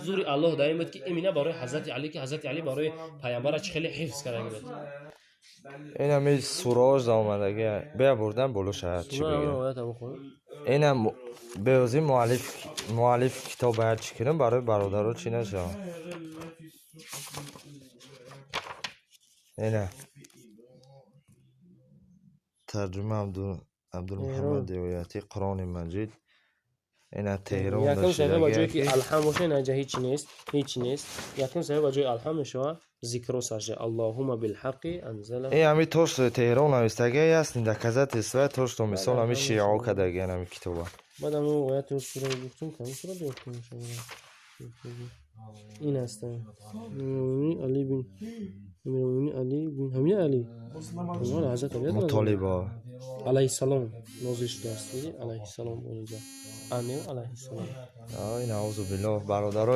Зури Аллоҳ дар ин буд, ки имина барои Ҳазрати Алӣ, ки Ҳазрати Алӣ барои паямбара чӣ хеле ҳифз карда буд. Ин ҳами сураҳош омадаги, бия бурдан боло шаҳр чӣ бигирам. Инам беози муаллиф китоб бояд чӣ кунам барои бародаро, чӣ нашавад. Ина тарҷума Абдулмуҳаммад Ояти Қуръони Маҷид. Ина Теҳрон. Якум саҳифа ба ҷое ки алҳам боша, ина ҷа ҳеч нест, ҳеч нест. Якум саҳифа ба ҷои алҳам мешавад зикру сажда. Аллоҳумма билҳаққи анзала. Э, ҳами тош Теҳрон навистаги аст, доказательство то что мисол ҳами шиао кардагиан ҳами китоба. Баъд ҳамн ояту сура гуфтум, кадом сура гуфтум? Ин аст Али бин Амиралмӯъминин Али бин ҳамин Али Ҳазрат Али Мутолиба. Алайҳиссалом нозил шудааст. Алайҳиссалом, инҷа ане алайҳиссалом. Ин аузу биллоҳ, бародаро.